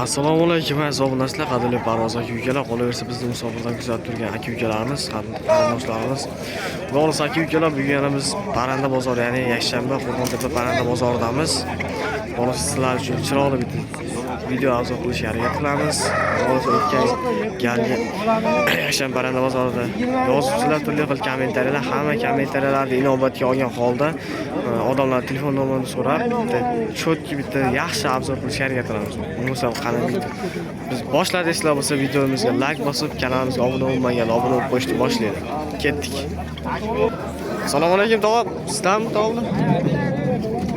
Assalomu alaykum, aziz obunachilar, qadrli parvoz aka ukalar, qolaversa bizni musobaqadan kuzatib turgan aka ukalarimiz, qarindoshlarimiz. Xolos, aka ukalar, bugun yana biz parranda bozori, ya'ni yakshanba Qo'rg'ontepa parranda bozoridamiz. Xolos, sizlar uchun chiroyli bitta video обзор qilishga harakat qilamiz. Xolos, o'tgan galgi yakshanba parranda bozorida yozibsizlar turli xil kommentariyalar, hamma kommentariyalarni inobatga olgan holda odamlar telefon nomerini so'rab, bitta четкий, bitta yaxshi обзор qilishga harakat qilamiz. Bo'lmasa qani video. Biz boshladik, sizlar bo'lsa videomizga layk bosib, kanalimizga obuna bo'lmaganlar obuna bo'lib qo'yishni boshlaydi. Ketdik. Assalomu alaykum, tog'a. Sizdanmi, tog'a?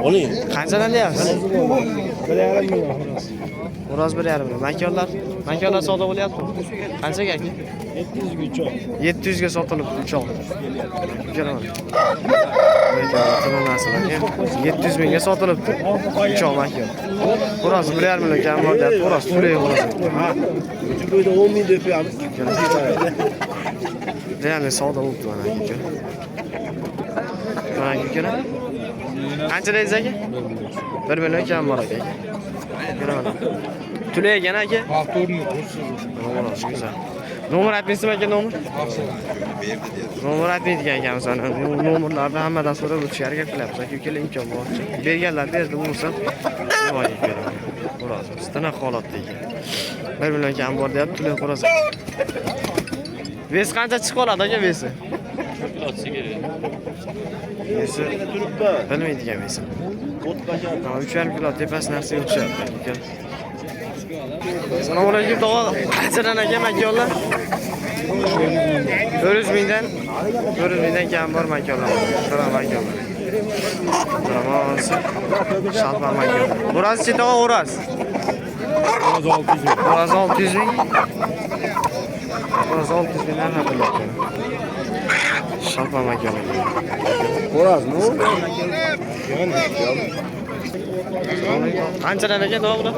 Oling. Qanchadan deyapsiz? 1,5 million. Xo'roz 1,5 million. Makonlar, makonlar savdo bo'lyaptimi? Qanchaga, aka? 700 ga uchoq. 700 ga sotilibdi uchoq. Ikkalaman. 700 mingga sotilibdi. Uchoq makon. Xo'roz 1,5 million kam bor deyapti. Xo'roz to'lay xo'roz. Uchun 10 ming deb qo'yamiz. Реально savdo bo'libdi mana, aka. Mana, aka. Qancha deysiz, aka? 1 million kam bor, aka. Ko'raman. To'lay ekan, aka. Xo'roz go'zal. Nomer aytmaysizmi, aka, nomer? Nomer aytmaydigan ekanmiz ana. Nomerlarni hammadan so'rab o'tishga harakat qilyapmiz. Aka, ukalar, imkon boricha. Berganlar berdi, bo'lmasa voy, xo'roz. Tiniq holatda ekan. 1 million kam bor deyapti, to'lay xo'roz. Вес qancha chiqib qoladi, aka, вес i? Вес i bilmaydigan вес i. 3,5 kilo tepasi narsaga o'xshayapti, aka. Assalomu alaykum, tog'a. Qanchadan, aka, makonlar? 400 mingdan, 400 mingdan kam bor makonlar. Shular makonlar. Romosi. Shalpa makon. Xo'roz-chi, tog'a, xo'roz? Xo'roz 600 ming. Xo'roz 600 ming. Xo'roz 600 mingdan aytilyapti. Shalpa makon. Xo'rozmi? Qanchadan, aka, tog'a, bular?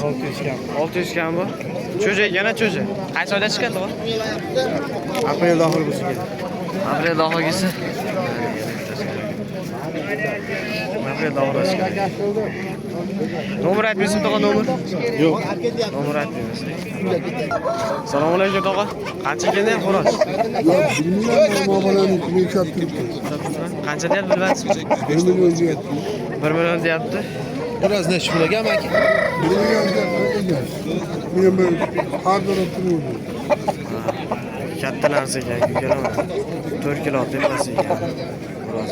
600 kam. 600 kam bu. Cho'ja ekan, cho'ja. Qaysi oyda chiqadi, tog'a? Aprel oxiri bo'lsa kerak. Aprel oxirgisi. Aprel oxiri chiqadi. Nomer aytmaysizmi, tog'a, nomer? Yo'q. Nomer aytmaymiz. Assalomu alaykum, tog'a. Qancha keldi, xo'roz? Yo'q, bilmayman, muomalani ushlab turibdi. Qancha deyapti, bilmaysizmi? 1 million deyapti. 1 million deyapti. Xo'roz nechi pul ekan, aka? 1 million deyapti. Men bir har bir turibdi. Katta narsa ekan, ko'raman. 4 kilo tepasi ekan. Xo'roz.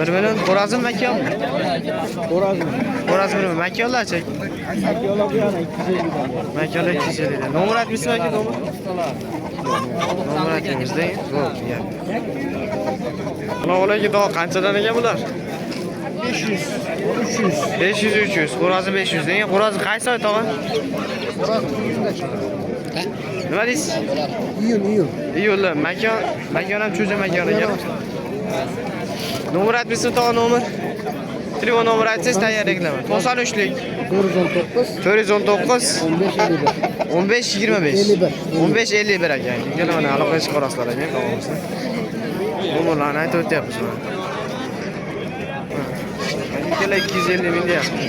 1 million xo'rozmi, makonmi? Xo'rozmi? Xo'roz 1 million. Makonlarchi? Makonlar bu yana 250 dan. Makonlar 250 dan. Nomer aytmaysizmi, aka, nomer? Nomer aytmaymiz, deng. Bo'ldi, gap. Assalomu alaykum, tog'a, qanchadan ekan bular? 500, 300. 500, 300. Xo'rozi 500 deng. Xo'rozi qaysi oy, tog'a? Nima deysiz? Iyun, iyun. Iyulda. Makon, makon ham cho'ja makon ekan. Nomer aytmaysizmi, tog'a, nomer? Telefon nomer aytsangiz tayyor reklama. 93lik 419 419 15 51. 15 25 51. 15 51 ekan. Ikkala mana aloqaga chiqarasizlar, aka, tog'amizni. Nomerlarni aytib o'tyapmiz mana. Ikkala 250 ming deyapti.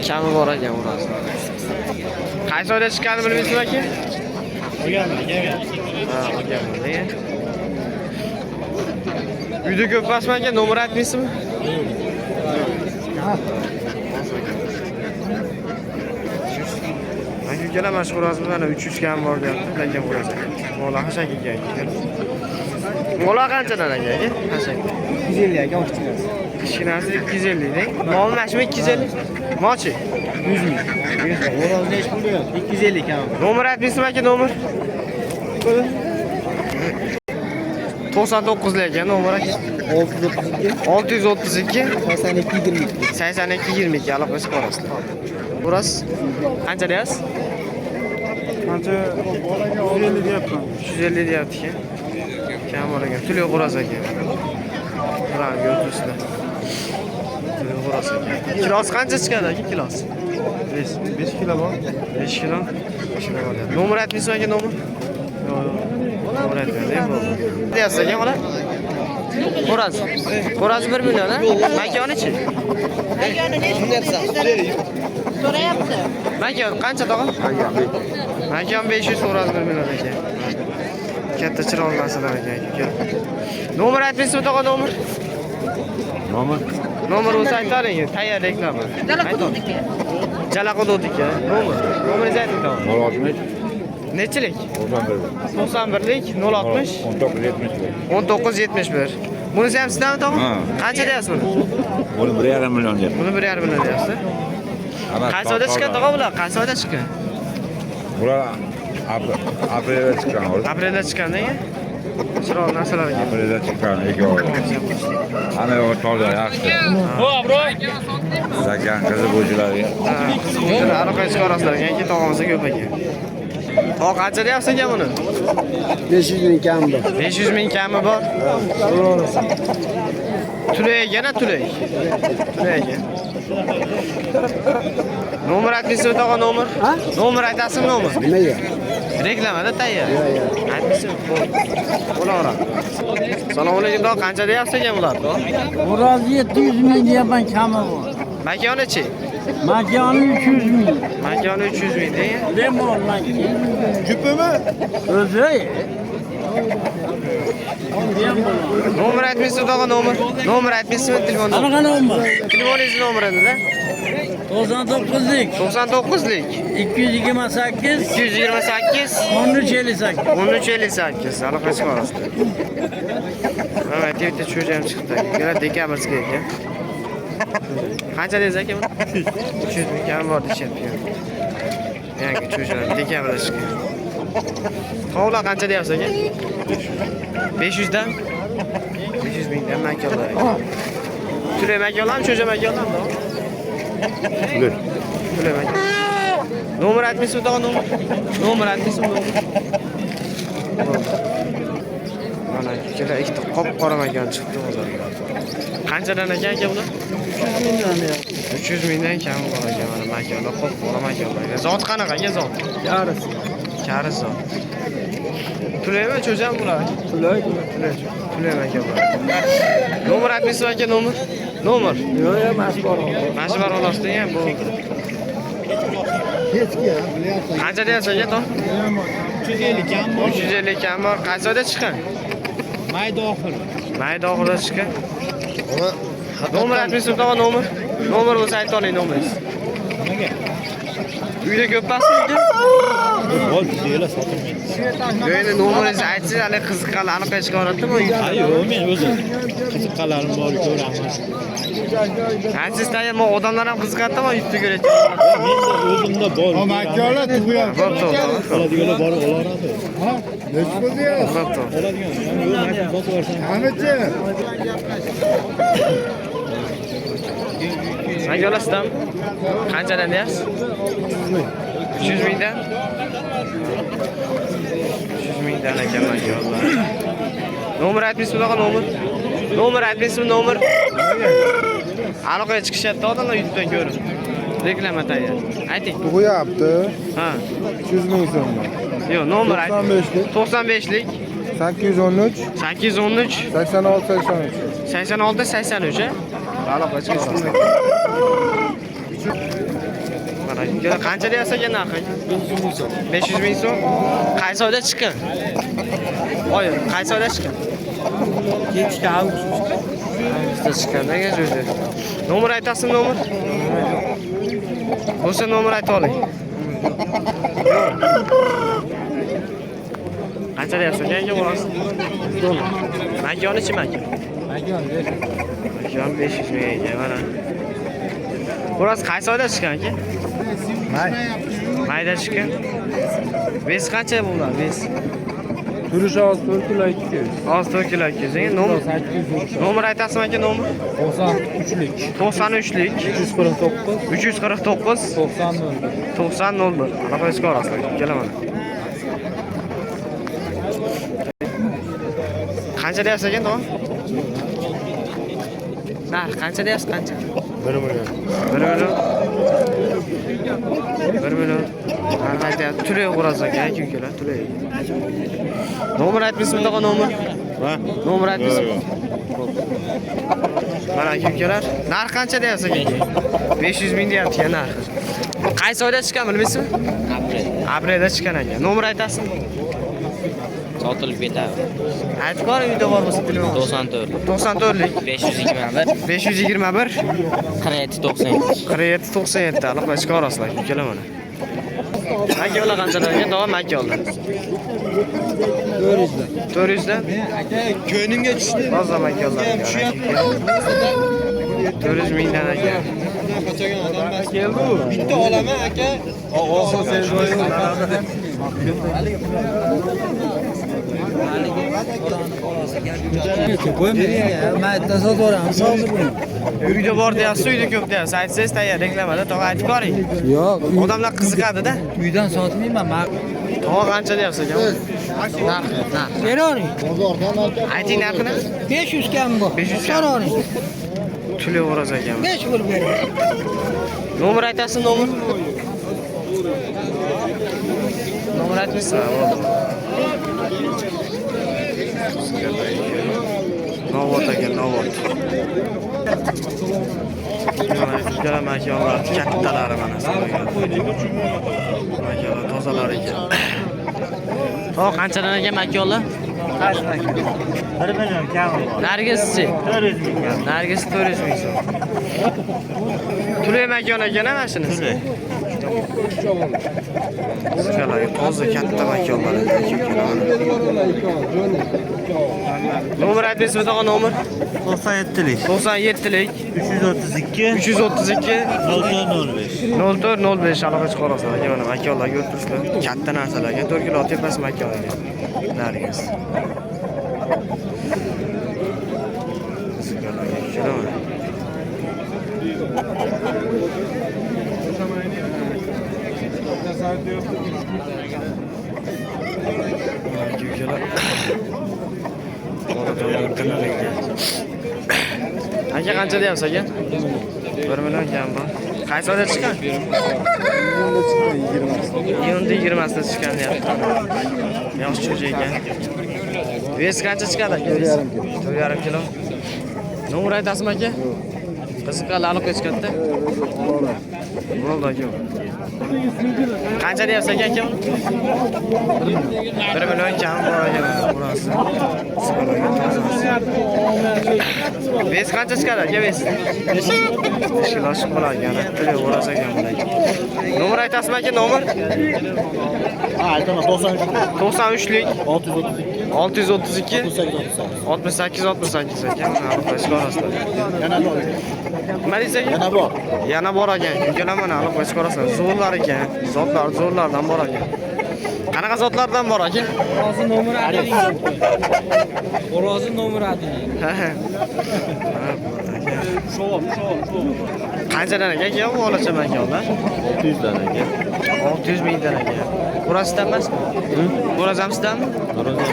Kami bor ekan xo'roz. Qaysi oyda chiqqanini bilmaysizmi, aka? Olganman, kelgan. Ha, olganman, nega? Uyda ko'p emasmi, aka? Nomer aytmaysizmi? Aka, ukalar, mana shu xo'rozimiz mana 300 kam bor deyapti, lekin xo'roz ekan. Mola xashak ekan, aka. Mola qanchadan, aka, aka? Xashak. 250, aka, kichkinasi. Kichkinasi 250 deng. Mol mana shumi 250? Molchi? 100 ming. 100 ming. Xo'roz nechi pul deyapti? 250 kam. Nomer aytmaysizmi, aka, nomer? 99 ekan nomer, aka. 632 632 82 22. 82 22 aloqa chiqarasizlar. Xo'roz qancha deyapsiz? Qancha? 150 deyapman. 350 deyapti ekan. Kam bor ekan. To'lay xo'roz ekan. Bularni ko'rib turibsizlar. To'lay xo'roz ekan. Kilosi qancha chiqadi, aka, kilosi? Ves. 5 kilo bor. 5 kilo. 5 kilo bor. Nomer aytmaysizmi aka nomer? Yo'q, yo'q. Nomer aytmaydi, bo'ldi. Deyapsiz aka bular? Xo'roz. Xo'roz 1 million, ha? Makonichi? So'rayapti. Makon qancha tog'a? Makon 500, xo'roz 1 million ekan. Katta chiroyli narsalar ekan aka. Nomer aytmaysizmi tog'a nomer? Nomer? Nomer bo'lsa aytaring, tayyor reklama. Jalaqududniki. Jalaqududniki, nomer. Nomeringizni ayting tog'a. 063 Nechilik? 91. 91lik 060 19 71. 19 71. Bunisi ham sizdami tog'a? Ha. Qancha deyapsiz buni? Buni 1,5 million deyapti. Buni 1,5 million deyapsiz. Qaysi oyda chiqqan tog'a bular? Qaysi oyda chiqqan? Bular aprelda chiqqan o'zi. Aprelda chiqqan nega? Chiroyli narsalar ekan. Aprelda chiqqan ikkovi. Ana yo'q toza yaxshi. Zakan qizi bo'jilarga. Qiziquvchilar aloqa chiqarasizlar ekan, keyin tog'amizda ko'p ekan. Tog' qancha deyapsiz aka buni? 500 ming kami bor. 500 ming kami bor. Tulay ekan, a tulay. Tulay ekan. Nomer aytmaysizmi tog'a nomer? Nomer aytasizmi nomer? Nimaga? Reklamada tayyor. Aytmaysizmi? Bo'laveradi. Assalomu alaykum tog'a, qancha deyapsiz ekan bular? Xo'roz 700 ming deyapman kami bor. Makonichi? Makoni 300 ming. Makoni 300 ming degan. Bemalol Jupimi? O'zi. Bemalol. Nomer aytmaysizmi tog'a nomer? Nomer aytmaysizmi telefon? Qanaqa nomer? Telefoningiz nomerini-da. 99lik 99lik 228 228 1358. 1358 aloqa chiqarasiz. Mana bitta cho'ja ham chiqdi. Yana dekabrskiy ekan. Qancha deysiz aka buni? 300 ming kam bor deyishyapti. Yangi cho'jalar dekabrda chiqqan. Tovuqlar qancha deyapsiz aka? 500 dan? 500 mingdan makonlar ekan. Tulay makonlarmi, cho'ja makonlarmi? Tulay. Tulay makon. Nomer aytmaysizmi tog'a nomer? Nomer aytmaysizmi nomer? Mana ikkala ikkita qop-qora makon chiqdi bozorga. Qanchadan ekan aka bular? 300 mingdan kam bor ekan mana makonlar, qop-qora makonlar. Zot qanaqa aka zot? Yarisi. Kari zot. Tulaymi cho'jami bular? Tulay. Tulay. Tulay makon bular. Nomer aytmaysizmi aka nomer? Nomer. Yo'q, yo'q, mana shu bor. Mana shu bor xolos degan bo'ldi. Qancha deyapsiz aka to? 350 kam bor. 350 kam bor. Qaysi oyda chiqqan? Mayda oxiri. Mayda oxirida chiqqan. Nomer aytmaysizmi tog'a nomer? Nomer bo'lsa ayta oling nomeringizni. Nimaga? Uyda ko'p emasmi uyda? Bor, deylar sotilmaydi. Yo'q, endi nomeringizni aytsangiz, hali qiziqqanlar aniq chiqaveradimi? Ha, yo'q, men o'zim qiziqqanlarim bor, ko'raman. Aytsangiz tayyor, men odamlar ham qiziqadimi YouTube'da ko'rayotgan. Menda o'zimda bor. Makonlar tug'yapti. Bo'pti, Oladiganlar borib olaveradi. Nechi pul deyapsiz? bo'pti. Oladigan, yo'q, sotib yuborsam. Qanichi? Manga olasizmi? Qanchadan deyapsiz? 300 mingdan? 300 mingdan ekan manga ollar. Nomer aytmaysizmi tog'a nomer? Nomer aytmaysizmi nomer? Aloqaga chiqishyapti odamlar YouTube'dan ko'rib. Reklama tayyor. Ayting. Tug'yapti. Ha. 300 ming so'm. Yo'q, nomer ayting. 95lik 95lik 813 813 86 83. 86 83 a? Aloqa chiqasiz. Mana ikkala qancha deyapsiz aka narxi? 500 ming so'm. Qaysi oyda chiqqan? Oy, qaysi oyda chiqqan? Kechki avgust. Avgustda chiqqan aka jo'ja. Nomer aytasizmi nomer? Bo'lsa nomer aytib oling. Yo'q. Qancha deyapsiz aka aka bo'lasiz? Makonichi makon? Makon 500. Makon 500 ming ekan mana. Xo'roz qaysi oyda chiqqan aka? May. Mayda chiqqan. Ves qancha bular? Ves. Turish oz 4 kilo 200. Oz 4 kilo 200. Endi nomer 800. nomer aytasizmi aka nomer? 93lik 93lik 349 349 90 90 01. Aloqa chiqarasizlar. Kelaman. Qancha deyapsiz aka tog'a? Narx qancha deyapsiz qancha? 1 million. 1 million. 1 million narx aytyapti. Tulay xo'roz ekan, aka ukalar, tulay. Nomer aytmaysizmi tog'a, nomer? Ha? Nomer aytmaysizmi? Mana aka ukalar, narx qancha deyapsiz aka? 500 ming deyapti ekan narxi. Qaysi oyda chiqqan bilmaysizmi? Aprel. Aprelda chiqqan ekan. Nomer aytasizmi? Sotilib ketadi. Aytib ko'ring, uyda bor bo'lsa telefon. 94 94lik 521 521 47 97. 47 97 aloqa chiqarasizlar ukalar mana. Makka qanchadan ekan? Davom makka oldi. 400 dan. Aka, ko'nglimga tushdi. Toza makka oldi. 400 mingdan aka. Qochagan odam emas. Keldi u. Bitta olaman aka. Uyda bor deyapsiz, uyda ko'p deyapsiz. Aytsangiz tayyor reklamada tog'a aytib ko'ring. Yo'q, Odamlar qiziqadi-da. uydan sotmayman. Men Tog'a qancha deyapsiz aka? Narx, narx. beravering. Ayting narxini. 500 kam bu. 500 kam. So'ravering. Tuli o'roz ekan. 5 pul bering. Nomer aytasiz, nomer? Nomer aytmaysizmi? Bo'ldi. Novot aka, novot. Mana ikkala makonlar kattalari mana sizlarga. Makonlar tozalari ekan. Tog' qanchadan ekan makonlar? 1 million kami bor. Nargischi? 400 ming kam. Nargis 400 ming so'm. Tulay makon ekan a mana shunisi? Sizlarga toza katta makonlar ekan. Nomer aytmaysizmi tog'a, nomer? 97lik 97lik 332 332 0405. 0405 aloqa chiqarasizlar aka. Mana makonlar ko'rib turibsizlar. Katta narsalar ekan. 4 kilo tepasi makon ekan. Nargis. Sizlarga mana. Aka ukalar. Aka qancha deyapsiz aka? 1 million kam bor. Qaysi oyda chiqqan? Iyunda 20sida chiqqan deyapti. Yosh cho'ja ekan. Vес qancha chiqadi aka? 4,5 kilo. Nomer aytasizmi aka? Qiziqqanlar aloqa chiqadi. Bo'ldi aka. Qancha deyapsiz aka aka? 1 million kam bor ekan xo'rozi. Vес qancha chiqadi aka vес? 5 kilo chiqib qolar ekan. Tili xo'roz ekan bular. Nomer aytasizmi aka, nomer? Ha, aytaman 93. 93lik 632 632 68 68 68 aka. Mana aloqa chiqarasizlar. Yana bor. Nima deysiz aka? Yana bor. Yana bor ekan. Ukalar mana aloqa chiqarasizlar. Zo'rlar ekan. Zotlar zo'rlardan bor ekan. Qanaqa zotlardan bor aka? Xo'rozi nomer 1. Xo'rozi nomer 1. Ha. Qanchadan aka aka bu olacha makonlar? 600 dan aka. 600 mingdan aka. Xo'rozdan emasmi? Xo'roz ham sizdanmi? Xo'roz ham.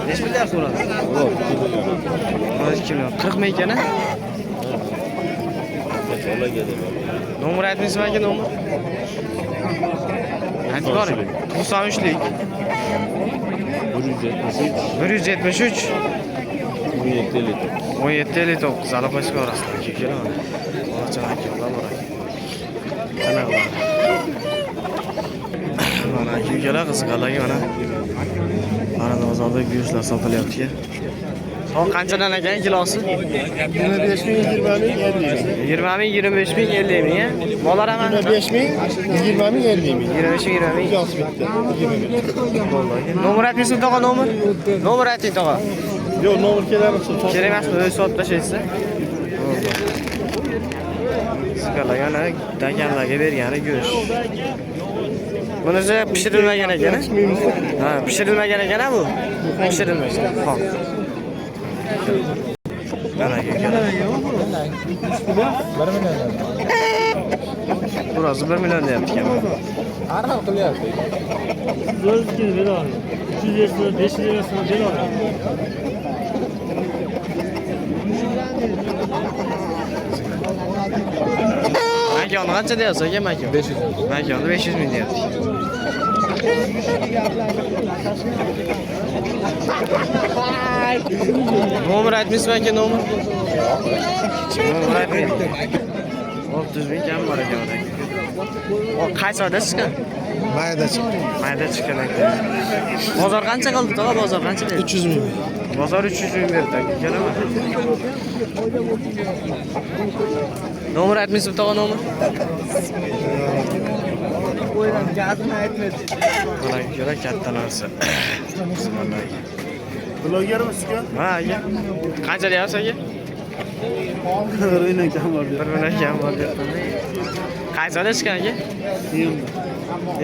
Necha pul deyapsiz xo'roz? Yo'q, Xo'roz 2 million. 40 ming ekan a? Nomer aytmaysizmi aka, nomer? Aytib ko'ring. 93lik 173 173 17 1759 aloqa chiqarasizlar aka ukalar mana. Olacha makonlar bor aka. Ana ular. Mana aka ukalar qiziqqanlarga mana Parranda bozorida go'shtlar sotilyapti. Soat qanchadan ekan kilosi? 25 ming, 20 ming, 50 ming. 20 ming, 25 ming, 50 ming. Mollar ham 25 ming, 20 ming, 50 ming. 25 ming, 20 ming. Kilosi bitta. 20 ming. Bo'ldi aka. Nomer aytmaysizmi tog'a, nomer? Nomer ayting tog'a. Yo'q, nomer kerak emas. Kerak emasmi? O'zi sotib tashlaysiz. Sizlarga yana dakanlarga bergani go'sht. Bunisi pishirilmagan ekan, ha? Pishirilmagan ekan bu. Pishirilmagan. Xo'p. Mana aka. Burası 1 million deyapti ekan. Qilyapti. 400 beraman. 300 500 lirasini beraman. Makoni qancha deyapsiz aka makon? 500. Makonni 500 ming deyapti. Nomer aytmaysizmi aka nomer? Nomer aytmaydi. 600 ming kam bor ekan aka. O qaysi oyda chiqqan? Mayda chiqdi. Mayda chiqqan aka. Bozor qancha qildi tog'a? Bozor qancha berdi? 300 ming. Bozor 300 ming berdi aka, kelaman. Nomer aytmaysizmi tog'a nomer? Mana ikkala katta narsa. Blogermisiz aka? Ha aka. Qancha deyapsiz aka? 1 million kam bor. 1 million kam bor deyapman. Qaysi oyda chiqqan aka? Iyunda.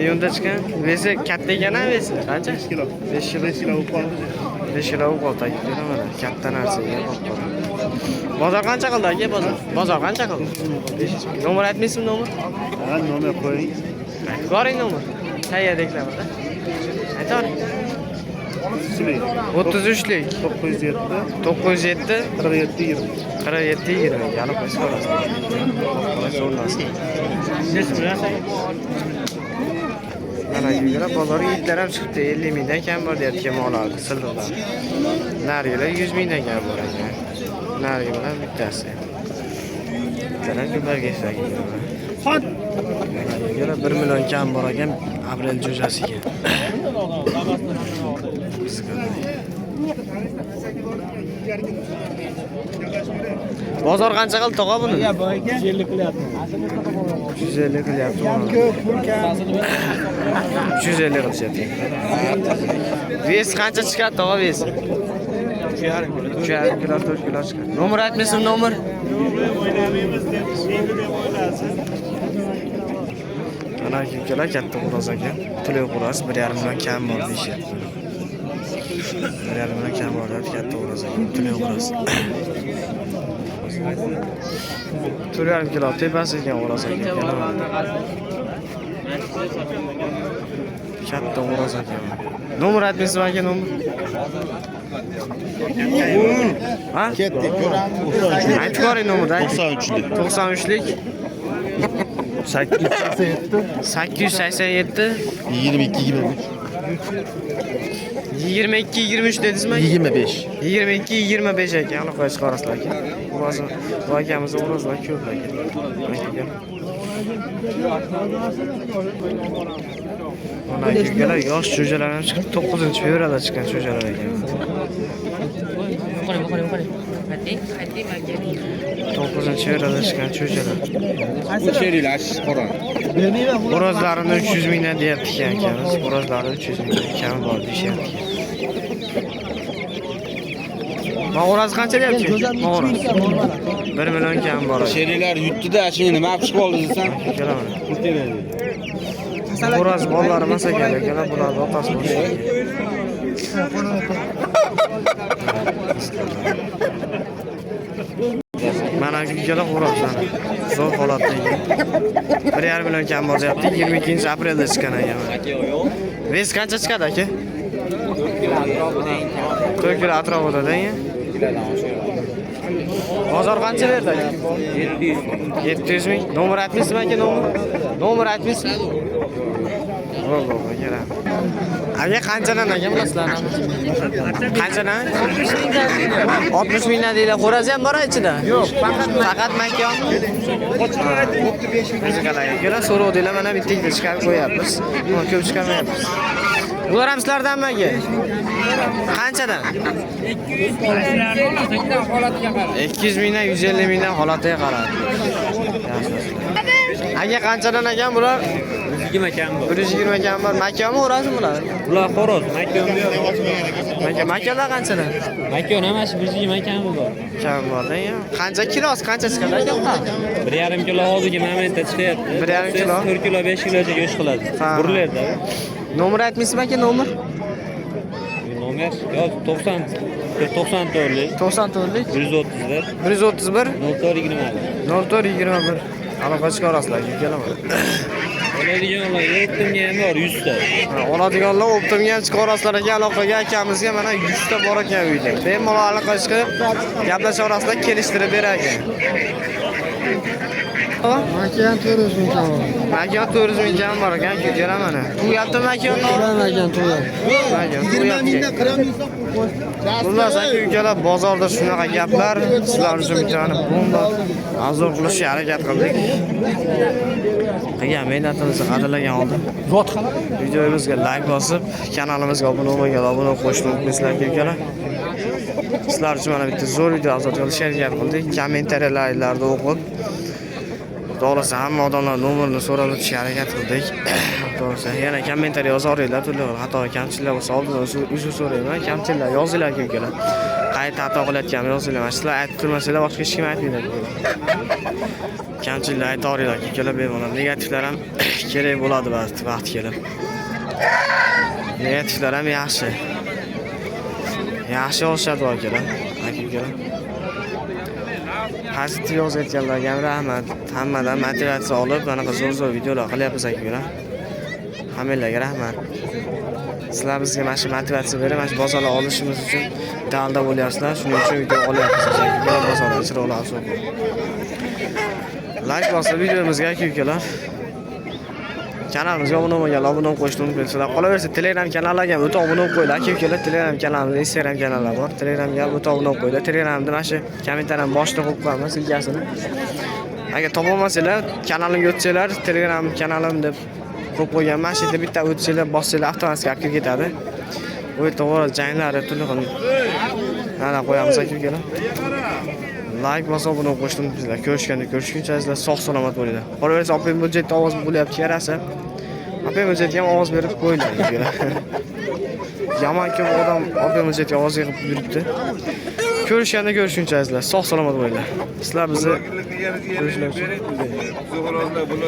Iyunda chiqqan. Vesi katta ekan-a vesi? Qancha? 5 kilo. 5 kilo. 5 kilo bo'lib qoldi. 5 kilo bo'lib qoldi aka. Mana katta narsa ekan bo'lib qoldi. Bozor qancha qildi aka bozor? Bozor qancha qildi? 500 ming. Nomer aytmaysizmi nomer? Ha, nomer qo'ying. Boring nomer. Tayyor reklamada. Aytavering. 33lik. 33lik 907 907 47 20. 47 20. Yalib qo'ysa ko'rasiz. Zo'r narsa. Mana yugurib bozorga itlar ham chiqibdi. 50 mingdan kam bor deyapti kemolar, silliqlar. Narigilar 100 mingdan kam bor ekan. Narigi bilan bittasi. Itlar ham ko'plarga eslagan. Mana 1 million kam bor ekan aprel jo'jasiga. Bozor qancha qildi tog'a buni? 150 qilyapti. 350 qilyapti. Ko'p pul kam. 350 qilishyapti. Ves qancha chiqadi tog'a ves? 3,5 kilo. 3,5 kilo, 4 kilo chiqadi. Nomer aytmaysizmi nomer? Mana ukalar katta xo'roz ekan. To'lay xo'roz 1,5 million kam bor deyishyapti. 1,5 million kam bor deyapti katta xo'roz ekan. To'lay xo'roz. 4,5 kilo tepasi ekan xo'roz ekan. Katta xo'roz ekan. Nomer aytmaysizmi aka nomer? Ha? Ketdik, ko'ramiz. Aytib ko'ring nomerni. 93lik. 93lik 887 887 22 23. 22 23 dedingizmi? 25. 22 25 ekan, aloqa chiqarasizlar aka. Xo'roz, bu akamizni xo'rozlar ko'p aka. Aka. Mana ukalar yosh jo'jalar ham chiqib 9-fevralda chiqqan jo'jalar ekan. 9-fevralda chiqqan jo'jalar. Bu sheriklar qo'ron. Xo'rozlarini 300 mingdan deyapti ekan akamiz. Xo'rozlari 300 mingdan kam bor deyishyapti. Xo'roz qancha deyapti? Xo'roz 1 million kam bor. Sheriklar yutdi-da, shuni nima qilib chiqib oldi desam, Xo'roz bolalari emas ekan, akalar, bularni otasi bo'lishi. Mana ukalar xo'roz mana. Zo'r holatda ekan. 1,5 million kam bor deyapti. 22-aprelda chiqqan ekan. Ves qancha chiqadi aka? 4 kilo atrofida deng. Bozor qancha berdi aka? 700 ming. Nomer aytmaysizmi aka nomer? Nomer aytmaysizmi? Yo'q, aka. Aka qanchadan aka bular? Qanchadan? 60 mingdan deylar. Xo'roz ham bor ichida? Yo'q, faqat makon. Qiziqalar. So'rovdinglar, mana bitta ikkita chiqarib qo'yapmiz. Ko'p chiqarmayapmiz. Bular ham sizlardanmi aka? Qanchadan? 200 mingdan 150 mingdan holatiga qarab. Aka qanchadan ekan bular? 120 kam bor. 120 kam bor. Makonmi xo'rozmi bular? Bular xo'roz, makon yo'q. Makon, makonlar qanchadan? Makon hammasi 120 kam bor. Kam bor-da. Qancha kilosi qancha chiqadi aka bular? 1,5 kilo hozirgi momentda chiqyapti. 1,5 kilo. 4 kilo 5 kilocha go'sht qiladi. Burilarda. Nomer aytmaysizmi aka nomer? Nomer yo'q 94lik 94lik 131 131 04 21 04 21. Aloqa chiqarasizlar, kelaman. Oladiganlar o'ptimga ham bor 100 ta. Oladiganlar o'ptimga ham chiqarasizlar aka, aloqaga akamizga mana 100 ta bor ekan uyda. Bemalol aloqa chiqib, gaplashaverasizlar, kelishtirib berar ekan. Makan 400 ming kam. Makan 400 ming kam bor ekan, aka ukalar mana. Tug'yapti makan. Makan to'yapti. Makan tug'yapti. Xullas aka ukalar, bozorda shunaqa gaplar. Sizlar uchun bittani bomba azor qilishga harakat qildik. Qilgan mehnatimizni qadrlagan holda videomizga like bosib, kanalimizga obuna bo'lmaganlar obuna qo'shni unutmaysizlar aka ukalar. Sizlar uchun mana bitta zo'r video azor qilishga harakat qildik. Kommentariyalarda o'qib, to'g'risi hamma odamlar nomerini so'rab o'tishga harakat qildik. To'g'risi yana kommentariy yozaveringlar, turli xil xato kamchiliklar bo'lsa oldindan uzr so'rayman. Kamchiliklar yozinglar aka ukalar. Qayerda xato qilayotganimni yozinglar. Mana sizlar aytib turmasanglar boshqa hech kim aytmaydi aka ukalar. Kamchiliklar aytaveringlar aka ukalar bemalol. Negativlar ham kerak bo'ladi vaqti vaqti kelib. Negativlar ham yaxshi. Yaxshi yozishadi akalar, aka ukalar. Pozitiv yozayotganlarga ham rahmat. Hammadan motivatsiya olib, anaqa zo'r zo'r videolar qilyapmiz aka ukalar. Hammanglarga rahmat. Sizlar bizga mana shu motivatsiya berib, mana shu bozorlar olishimiz uchun dalda bo'lyapsizlar. Shuning uchun video olyapmiz aka ukalar, bozorlar chiroyli obzor. Like bosib videomizga aka ukalar. Kanalimizga obuna bo'lmaganlar obuna bo'lib qo'yishni unutmaysizlar. Qolaversa Telegram kanallarga ham o'ta obuna bo'lib qo'yinglar. Aka ukalar, Telegram kanalimiz, Instagram kanallar bor. Telegramga ham o'ta obuna bo'lib qo'yinglar. Telegramda mana shu kommentariyani boshida qo'yib qo'yamiz ссылка sini. Agar topolmasanglar, kanalimga o'tsanglar, Telegram kanalim deb qo'yib qo'yganman. Mana shu yerda bitta o'tsanglar, bossanglar avtomatik olib kirib ketadi. U yerda to'g'ri janglari turli xil mana qo'yamiz aka ukalar. Like bosib obuna qo'shni unutmanglar. Ko'rishganda ko'rishguncha sizlar sog' salomat bo'linglar. Qolaversa Open budjetda ovoz bo'lyapti yarasi. Open budjetga ham ovoz berib qo'yinglar ukalar. Yomon ko'p odam Open budjetga ovoz yig'ib yuribdi. Ko'rishganda ko'rishguncha sizlar sog' salomat bo'linglar. Sizlar bizni ko'rishlar uchun Bular